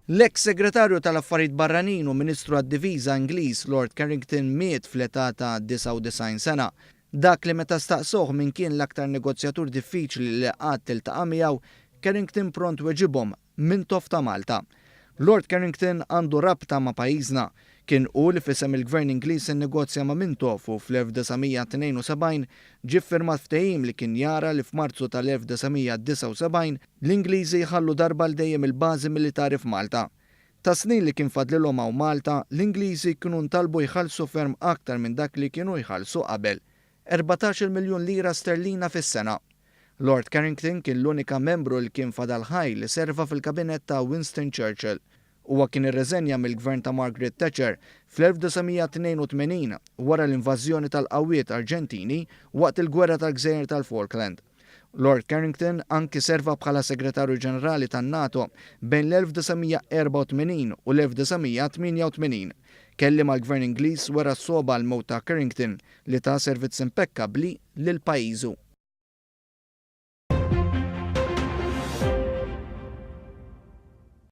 L-eks Segretarju tal-Affarijiet Barranin u Ministru għad-Difiża Ingliż Lord Carrington miet fl-età ta' 99 sena. Dak li meta staqsewh min kien l-aktar negozjatur diffiċli li qatt iltaqa' miegħu, Carrington pront weġibhom, Mintoff ta' Malta. Lord Carrington għandu rabta ma' pajjiżna. Kien hu li f'isem il-Gvern Ingliż innegozja ma' Mintoff u fl-1972 ġie ffirmat ftehim li kien jara li f'Marzu tal-1979 l-Ingliżi jħallu darba għal dejjem il-bażi militari f'Malta. Tas-snin li kien fadlilhom hawn Malta, l-Ingliżi kienu ntalbu jħallsu ferm aktar minn dak li kienu jħallsu qabel. 14-il miljun lira sterlina fis-sena. Lord Carrington kien l-unika membru li kien fadal ħaj li serva fil-kabinett ta' Winston Churchill. Huwa kien irreżenja mill-gvern ta' Margaret Thatcher fl-1982 wara l-invażjoni tal-qawwiet Arġentini waqt il-Gwerra tal-Gżejjer tal-Falkland. Lord Carrington anki serva bħala Segretarju Ġenerali tan-NATO bejn l-1984 u l-1988. Kelliem għall-Gvern Ingliż wera s-sogħba għall-mewt ta' Carrington li ta servizz impekkabbli lil pajjiżu.